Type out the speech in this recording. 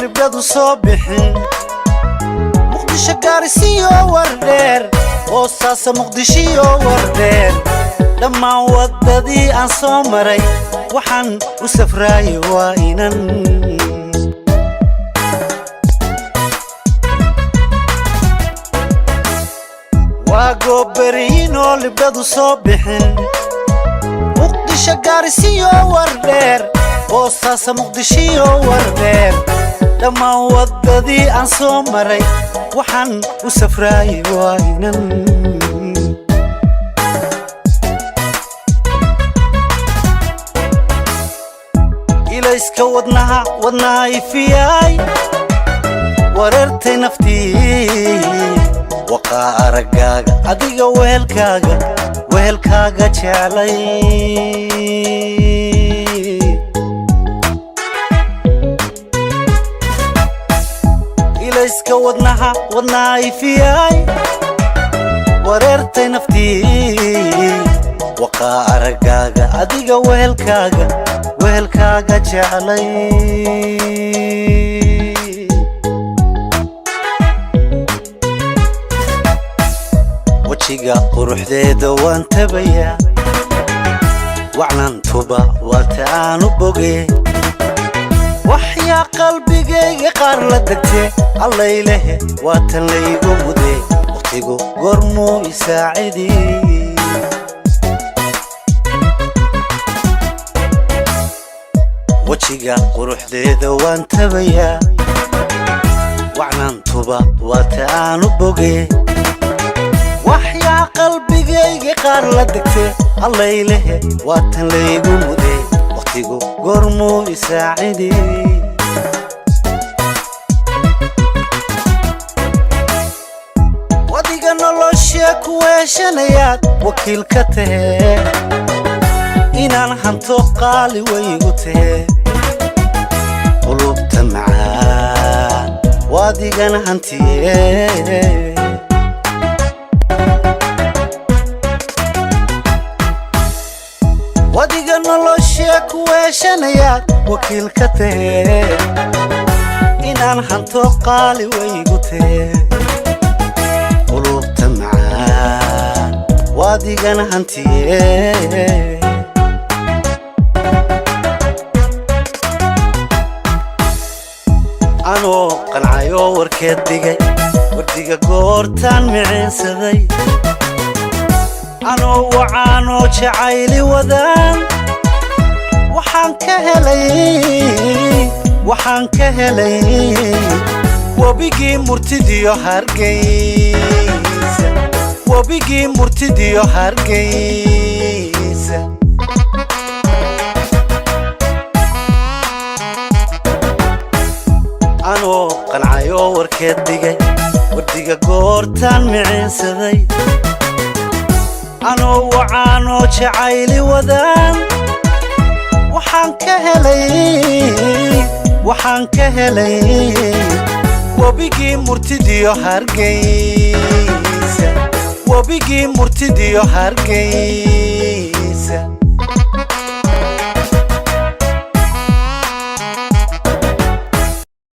Libdhadu soo bixin, Muqdisho Gaarisiyo Wardheer, Boosaasa Muqdishiyo Wardheer, dhammaan waddadii aan soo maray waxaan u safraayey waa inan. Waa goobberiinoo Libdhadu soo bixin, Muqdisho Gaarisiyo Wardheer, Boosaasa Muqdishiyo Wardheer, dhammaan waddadii aan soo maray waxaan u safraayey waa inan. Ilayska wadnaha, wadnaha ifiyaay, wareertay naftii waqaa araggaaga, adiga wehelkaaga, wehelkaaga jeclay. Ilayska wadnaha, wadnaha ifiyaay, wareertay naftii waqaa araggaaga, adiga wehelkaaga, wehelkaaga jeclay. Wejiga quruxdeeda waan tabayaa, wacnantuba waata aanu boge, waxyaa qalbigayga qaar la degtee, allaylehe waatan laygu mude, wakhtigu goormuu isaacidii. Wejiga quruxdeeda waan tabayaa, wacnantuba waata aanu boge, waxyaa qalbigayga qaar la degtee, allaylehe waatan laygu mude, wakhtigu goormuu isaacidii. Wadiga noloshee ku weeshanayaad wakiil ka tahee, inaan hanto qaali waygu tahee, qulubta macaan waadigana hantiye. Wadiga noloshee ku weeshanayaad wakiil ka tahee, inaan hanto qaali waygu tahee, qulubta macaan waadigana hantiye. Anoo qancayoo warkeed dhigay wardiga goortaan miciinsaday, anoo wacaanoo jacayli wadaan, waxaan ka helay, waxaan ka helay webigii murtidiyo Hargeysa, webigii murtidiyo Hargeysa. Anoo qancayoo warkeed dhigay wardiga goortaan miciinsaday, anoo wacaanoo jacayli wadaan, waxaan ka helay, waxaan ka helay webigii murtidiyo Hargeysa, webigii murtidiyo Hargeysa.